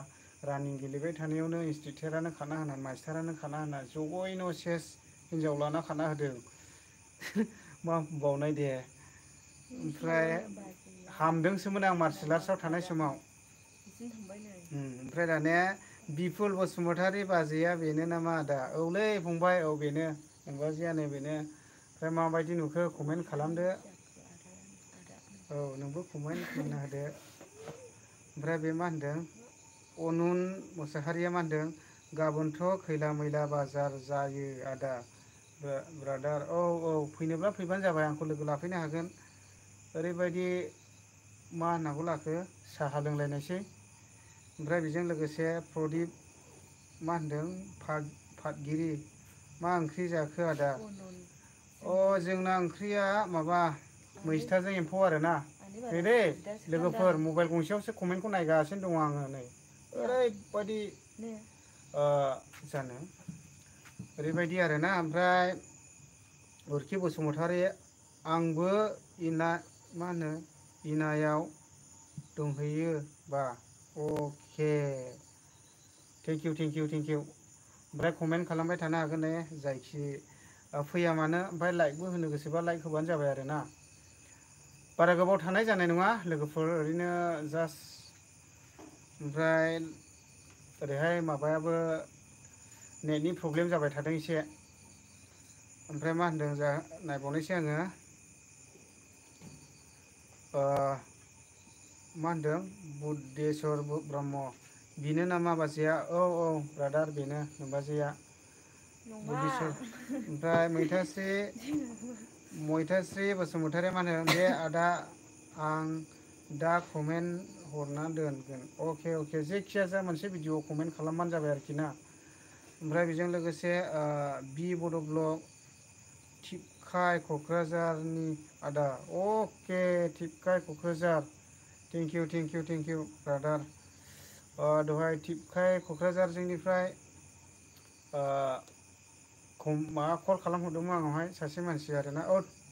रानिं गेलेबाय थानायावनो इन्सट्राक्टरानो खाना होनानै मास्टारानो खाना होनानै जगैनो सेस हिनजाव लाना खाना होदों मा बुंबावनाय दे ओमफ्राय हामदोंसोमोन आं मार्सेल आर्ट्सआव थानाय समाव ओमफ्राय दानिया बिपुल बसुमतारी बाजैया बेनो नामा आदा औलै फंबाय औ बेनो नोंबाजैयानो बेनो ओमफ्राय माबायदि नुखो कमेन्ट खालामदो औ नोंबो कमेन्ट खालामना होदो ओमफ्राय बे मा होनदों अनुन मुसाहारिया मा होनदों गाबोनथ' खैला मैला बाजार जायो आदा ब्रादार औ फैनोब्ला फैबानो जाबाय आंखौ लोगो लाफैनो हागोन ओरैबायदि मा होननांगौ लाखो साहा लोंलायनायसै ओमफ्राय बेजों लोगोसे प्रदिप मा होनदों फातगिरि मा ओंख्रि जाखो आदा जोंना ओंख्रिया माबा मैस्थाजों एम्फौ आरोना नै लोगोफोर मबाइल गंसेयावसो कमेन्टखौ नायगासिनो दङ आङो नै ओरैबायदि जानो ओरैबायदि आरोना ओमफ्राय अरखि बसुमतारी आंबो मा होनो इनायाव दंहैयो बा अके थेंक इउ ओमफ्राय कमेन्ट खालामबाय थानो हागोन ने जायखि फैया मानो ओमफ्राय लाइकबो होनो गोसोबा लाइक होबानो जाबाय आरोना बारा गोबाव थानाय जानाय नङा लोगोफोर ओरैनो जास्ट ओमफ्राय ओरैहाय माबायाबो नेटनि प्रब्लेम जाबाय थादों एसे ओमफ्राय मा होनदों नायबावनायसै आङो मा होनदों बुद्धेस्वर ब्रह्म बेनो नामा बाजैया औ औ ब्रादार बेनो नोमबाजैया बुद्धेस्वर ओमफ्राय मैथास्रि बसुमतारी मा होनो दे आदा आं दा कमेन्ट हरना दोनगोन अके अके जेखिया जा मोनसे भिडिअ कमेन्ट खालामबानो जाबाय आरोखि ना ओमफ्राय बेजों लोगोसे बि बड' ब्लग थिपकाय क'क्राझारनि आदा अके थिपकाय Kokrajhar thank you thank you thank you brother दहाय थिपकाय क'क्राझार जोंनिफ्राय माबा कल खालामहरदोंमोन आंनावहाय सासे मानसि आरोना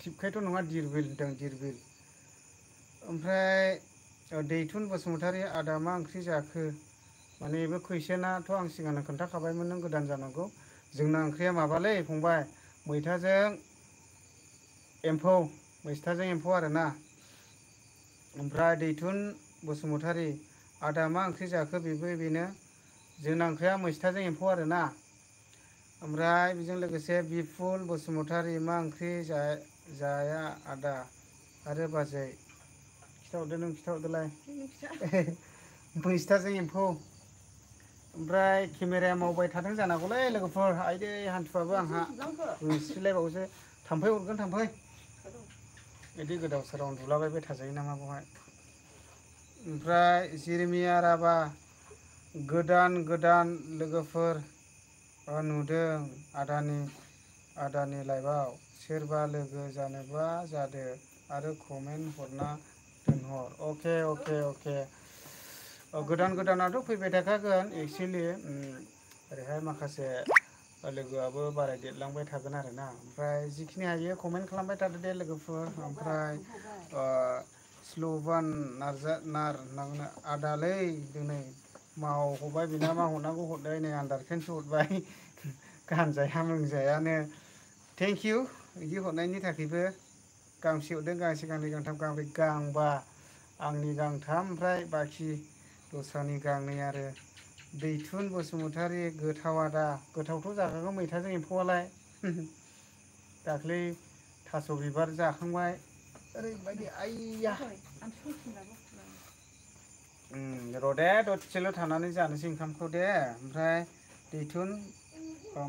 थिपकायथ' नङा दिरबिल होनदों दिरबिल ओमफ्राय दैथुन बसुमतारी आदा मा ओंख्रि जाखो माने बेबो कुइसनाथ' आं सिगांनो खोन्थाखाबायमोन नों गोदान जानांगौ जोंना ओंख्रिया माबालै फंबाय मैथाजों एम्फौ मैस्थाजों एम्फौ आरोना ओमफ्राय दैथुन बसुमतारी आदा मा ओंख्रि जाखो बेनो जोंना ओंख्रिया मैस्थाजों एम्फौ आरोना ओमफ्राय बेजों लोगोसे बिपुल बसुमतारी मा ओंख्रि जाया आदा आरो बाजै खिथाहरदो नों खिथाहरदोलाय मैस्थाजों एम्फौ ओमफ्राय केमेराया मावबाय थादों जानांगौलै लोगोफोर आइदै हान्थुआबो आंहा रुंसिलायबावोसो थाम्फै अरगोन थाम्फै बिदि गोदाव सोराव उन्दुलाबायबाय थाजायो नामा बेवहाय ओमफ्राय जिरमिया राभा गोदान गोदान लोगोफोर नुदों आदानि लाइभआव सोरबा लोगो जानोबा जादो आरो कमेन्ट हरना दोनहर अके अके अके गोदान गोदानाथ' फैबाय थाखागोन एक्सुवेलि ओरैहाय माखासे लोगोआबो बारायदेरलांबाय थागोन आरोना ओमफ्राय जिखिनि हायो कमेन्ट खालामबाय थादो दे लोगोफोर ओमफ्राय स्ल'भान आदालै दिनै मावहरबाय बिना मा हरनांगौ हरदों नै आन्दारखेनसो हरबाय गानजाया मोनजायानो थेंक इउ बिदि हरनायनि थाखायबो गांसे हरदों गांसे गांनै गांथाम गांब्रै गांबा आंनि गांथाम ओमफ्राय बाखि दस्रानि गांनै आरो दैथुन बसुमतारी गोथाव आदा गोथावथ' जाखागोन मैथाजों एम्फौआलाय दाख्लै थास' बिबार जाखांबाय ओरैबायदि आइया र' दे दसेल' थानानै जानोसै ओंखामखौ दे ओमफ्राय दैथुन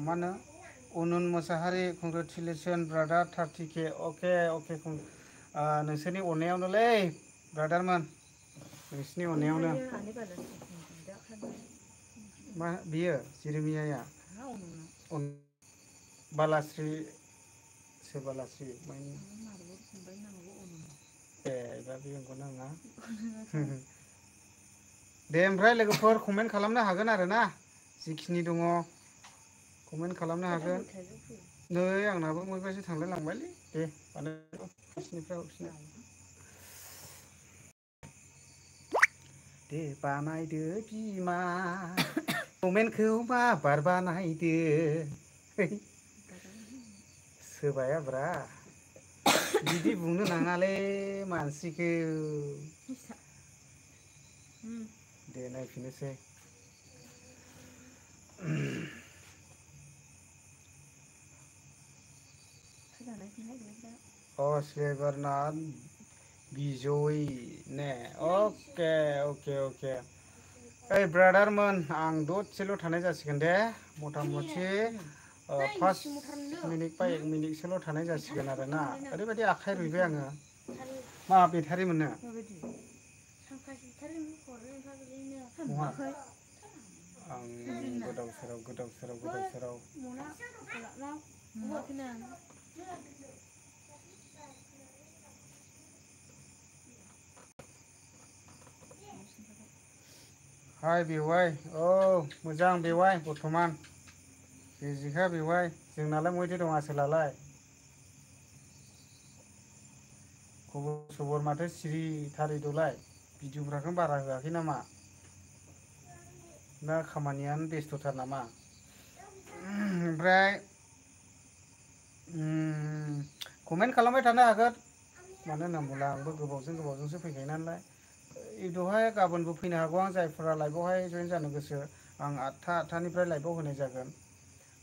मा होनो उनुन मोसाहारि कंग्रेचुलेसन ब्रादार 30K अके अके नोंसोरनि अननायावनोलै ब्रादारमोन नोंसिनि अननायावनो मा बियो जिरिमियाया बालास्रि सोर बालास्रि ए दा बे नंगौ नामा दे ओमफ्राय लोगोफोर कमेन्ट खालामनो हागोन आरो ना जिखिनि दङ कमेन्ट खालामनो हागोन नै आंनाबो मैबासो थांलाय लांबायलै दे बिसिनिफ्राय हरफिनो दे बानायदो बिमा कमेन्टखौ माबार बानायदो सोबायाब्रा बिदि बुंनो नाङालै मानसिखौ दे नायफिनोसै श्रीबरनाथ बिजय ने अके अके अके ओइ ब्रादारमोन आं दसेल' थानाय जासिगोन दे मथा मथि 5 मिनिट बा 1 मिनिटसोल' थानाय जासिगोन आरोना ओरैबायदि आखाइ रुइबाय आङो मा बेटारि मोननो आं गोदाव सोराव हाय बेवाय औ मोजां बेवाय बर्थमान बिजिखा बेवाय जोंनालाय मयथो दं आसोलालाय खबर सबर माथो सिरि थारिदलाय भिडिअफ्राखौनो बारा होआखै नामा ना खामानियानो बेस्थ'थार नामा ओमफ्राय कमेन्ट खालामबाय थानो हागोन मानो होनना बुङोब्ला आंबो गोबावजोंसो फैखायो नालाय दहाय गाबोनबो फैनो हागौ आं जायफोरा लाइभआवहाय जयेन जानो गोसो आं 8टानिफ्राय लाइभआव होनाय जागोन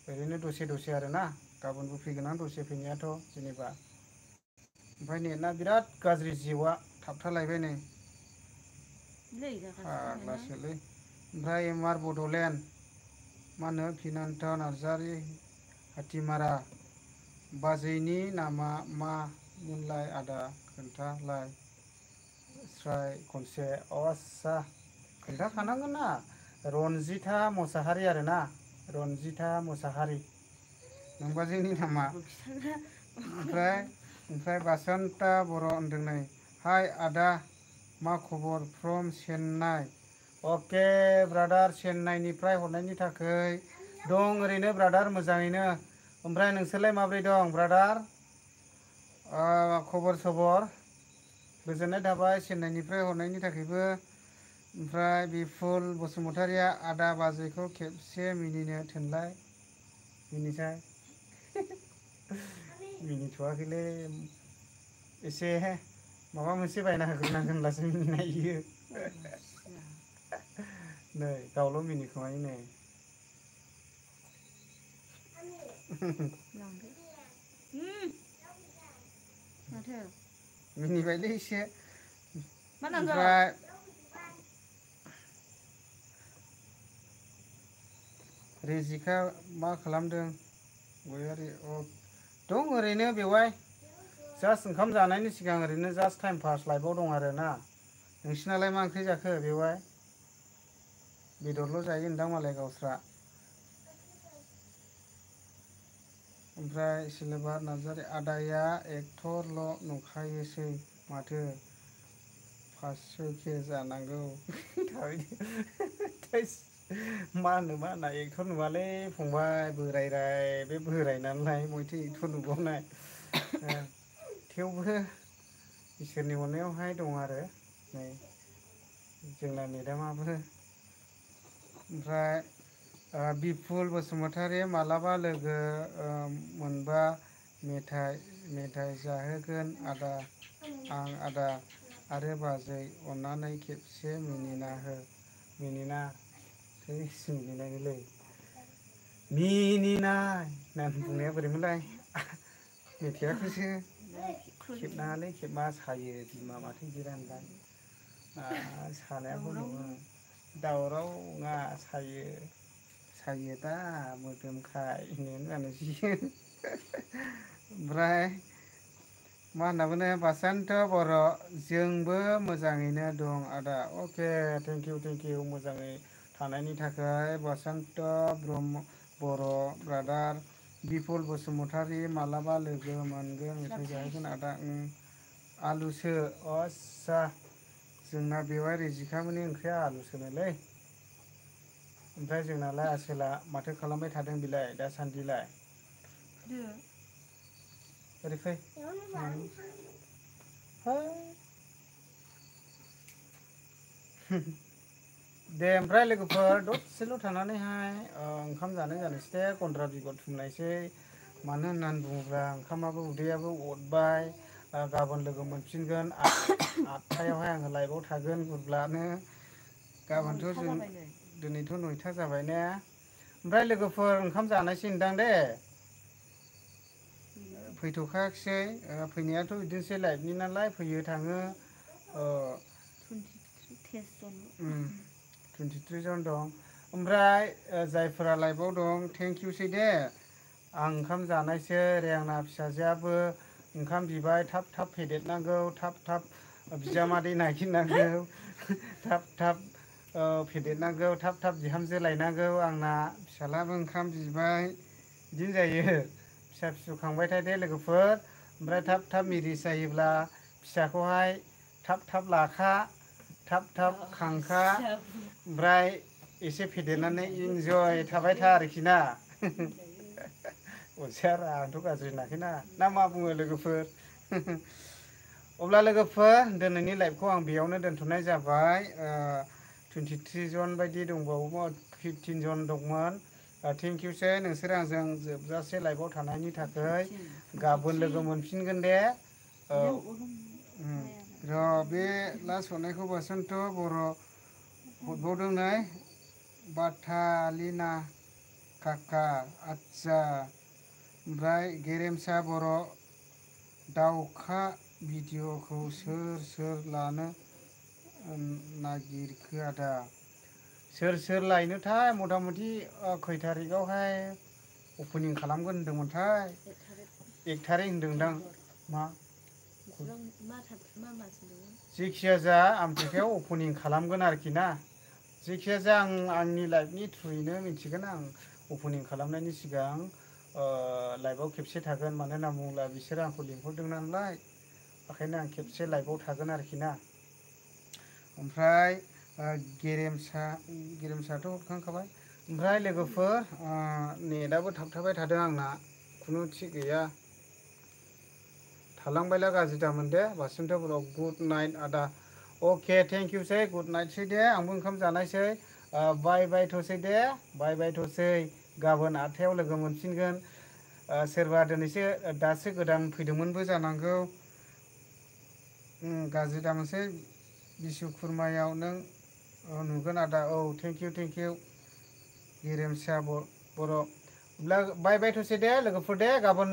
ओरैनो दसे आरोना गाबोनबो फैगोन आं दसे फैनायाथ' जेनेबा ओमफ्राय नेटआ बिराद गाज्रि जिअ'आ थाबथालायबाय नै फाग्लासोलै ओमफ्राय एमआर बड'लेण्ड मा होनो फिनान्त नार्जारि हाथिमारा बाजैनि नामा मा मोनलाय आदा खोन्थालाय स्राय खनसे आस्सा खोन्थाखानांगोन ना रनजिता मुसाहारि आरोना रनजिता मुसाहारि नोमबाजैनि नामा ओमफ्राय बासन्ता बर' होनदों नै हाय आदा मा खबर फ्रम चेन्नाइ अके ब्रादार चेन्नाइनिफ्राय हरनायनि थाखाय दं ओरैनो ब्रादार मोजाङैनो ओमफ्राय नोंसोरलाय माब्रै दं ब्रादार खबर सबर गोजोननाय थाबाय चेन्नाइनिफ्राय हरनायनि थाखायबो ओमफ्राय बिपुल बसुमतारिया आदा बाजैखौ खेबसे मिनिनो थिनलाय मिनिसाय मिनिथ'वाखैलै एसे माबा मोनसे बायना होग्रोनांगोन होनब्लासो मिनिनाय इयो नै गावल' मिनिखोमायो नै मिनिबायलै एसे ओमफ्राय रेजिका मा खालामदों गयारि दं ओरैनो बेवाय जास्ट ओंखाम जानायनि सिगां ओरैनो जास्ट टाइम पास लाइफआव दं आरो ना नोंसिनालाय मा ओंख्रि जाखो बेवाय बेदरल' जायो होनदां मालाय गावस्रा ओमफ्राय सिलेबार नार्जारि आदाया एक्टरल' नंखायोसै माथो 500K जानांगौ मा होनना एक्टर नुवालै फंबाय बोरायराय बे बोरायनानैलाय बयथो एक्टर नुबावनाय थेवबो इसोरनि अननायावहाय दं आरो नै जोंना मेदामाबो ओमफ्राय बिपुल बसुमतारी मालाबा लोगो मोनबा मेथाइ जाहोगोन आदा आं आदा आरो बाजै अननानै खेबसे मिनिना हो मिनिना मिनिनायलै मिनिनाय होननानै बुंनाया बोरैमोनलाय मेथाइआखौसो खेबनाङालै खेबबा सायो बिमा माथो बिदि रानबाय सानायाखौ नङा दावराव नङा सायो दा मोदोमखाय होननानैसो ओमफ्राय मा होनना बुङो बासन्त बर' जोंबो मोजाङैनो दं आदा अके थेंक इउ मोजाङै थानायनि थाखाय बासन्त ब्रह्म बर' ब्रादार बिपुल बसुमतारी मालाबा लोगो मोनगोन मेथाइ जाहोगोन आदा आलुसो आस्सा जोंना बेवहाय रेजिकामोननि ओंख्रिया आलुसोनोलै ओमफ्राय जोंनालाय आसोला माथो खालामबाय थादों बेलाय दासान्दिलाय ओरै फै दे ओमफ्राय लोगोफोर दसेल' थानानैहाय ओंखाम जानोसै दे गन्द्रा बिगुर थुमनायसै मानो होननानै बुङोब्ला ओंखामाबो उदैयाबो अरबाय गाबोन लोगो मोनफिनगोन 8टायावहाय आङो लाइभआव थागोन गुरब्लानो गाबोनथ' जों दिनैथ' 9टा जाबाय ने ओमफ्राय लोगोफोर ओंखाम जानोसै होनदां दे फैथ'खायाखिसै फैनायाथ' बिदिनोसै लाइभनि नालाय फैयो थाङो 23 जन दं ओमफ्राय जायफोरा लाइभआव दं थेंक इउसै दे आं ओंखाम जानायसै रेयांना फिसाजोआबो ओंखाम बिबाय थाब फेदेरनांगौ थाब बिजामादै नागिरनांगौ थाब फेदेरनांगौ थाब बिहामजो लायनांगौ आंना फिसालाबो ओंखाम बिबाय बिदिनो जायो फिसा फिसौ खांबाय थादे लोगोफोर ओमफ्राय थाब मेरिस जायोब्ला फिसाखौहाय थाब लाखा थाब खांखा ओमफ्राय एसे फेदेरनानै इन्जय थाबाय था आरोखि ना अरजाया आंथ' गाज्रि होनाखैना ना मा बुङो लोगोफोर अब्ला लोगोफोर दिनैनि लाइभखौ आं बेयावनो दोनथ'नाय जाबाय 23 जन बायदि दंबावोमोन 15 जन दंमोन थेंक इउसै नोंसोर आंजों जोबजासे लाइभआव थानायनि थाखाय गाबोन लोगो मोनफिनगोन दे र' बे लास्ट हरनायखौ बासन्त बर' हरबावदों नै बाथालिना काका आदसा ओमफ्राय गेरेमसा बर' दाउखा भिडिअखौ सोर लानो नागिरखो आदा सोर लायनोथाय मथा मथि खै थारिखआवहाय अपेनिं खालामगोन होनदोंमोनथाय 1 थारिख होनदोंदां मा जेखिया जा आमथेखायाव अपेनिं खालामगोन आरोखि ना जेखिया जा आंनि लाइफनि थ्रुयैनो मिथिगोन आं अपेनिं खालामनायनि सिगां लाइभआव खेबसे थागोन मानो होनना बुङोब्ला बिसोरो आंखौ लिंहरदों नालाय ओंखायनो आं खेबसे लाइभआव थागोन आरोखि ना ओमफ्राय गेरेमसाथ' हरखांखाबाय ओमफ्राय लोगोफोर नेटआबो थाबथाबाय थादों आंना खुनु थिग गैया थालांबायला गाज्रि दामोन दे बासिन्थ'फोराव गुड नाइट आदा अके थेंक इउसै गुड नाइटसै दे आंबो ओंखाम जानायसै बाय थसै दे बाय थसै गाबोन 8थायाव लोगो मोनफिनगोन सोरबा दिनैसो दासो गोदान फैदोंमोनबो जानांगौ गाज्रि दामोनसै बिशु खुरमायाव नों नुगोन आदा औ थेंक इउ गेरेमसा बर' बाय थसै दे लोगोफोर दे गाबोन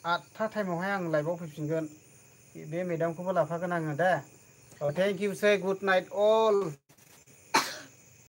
8था टाइमावहाय आं लाइभआव फैफिनगोन बे मेदामखौबो लाफागोन आङो दे थेंक इउसै गुड नाइट अल